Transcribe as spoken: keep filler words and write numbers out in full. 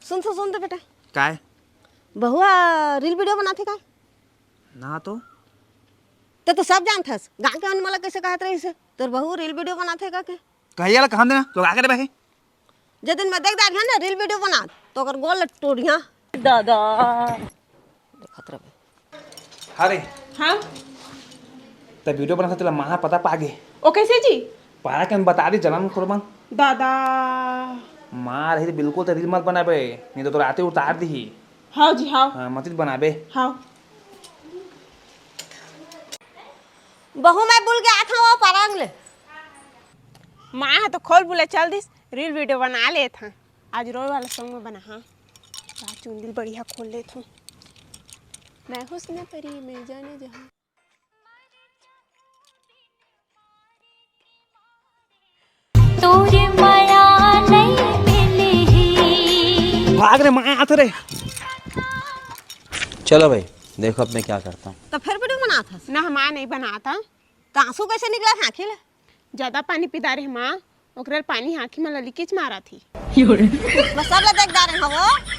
सुन, सुन, सुन तो बेटा। काय? बहुआ reel video बनाथे का? ना तो। त तो सब जानथस, गाँव के मन मोला कइसे कहत रहिस हे, तोर बहू reel video बनाथे का के? कहिया ला कहन देना, तो का करे बहे? जे दिन मैं देख डारिहा ना reel video बनात, तो ओकर गोल टूरिहा। दादा। देखत रहे। अरे। हाँ? त video बनाथे तेला माँ पता पागे। ओ कैसे जी? पारा के बता दी जलन कुर्बान। दादा। माँ रही बिल्कुल त reel मत बनाबे, नहीं तो तोर आते उतार दीही। हाँ जी, हाँ। हाँ, मत बनाबे। हाँ। बहू मैं बोल के आत हूँ वो परांग ले। माँ ह तो खोल बुला चल दिस, reel video बना लेत हाँ। आज रोए वाला song में बना हाँ। आज चुंदिल बढ़िया खोल लेत हूँ। मैं हुस्न परी मैं जाने जहाँ। तोरे माया नहीं मिली। भाग रे, माँ आत रे। चलो भाई, देखो अब मैं क्या करता हूँ। तो फिर video बनात हस? ना, माँ नहीं बनाता। त आंसू कैसे निकला था आँखी ले? ज्यादा पानी पी डारे माँ, ओकरे पानी आँखी में ललिकिच मारा थी। मैं सब ला देख डारे हवो।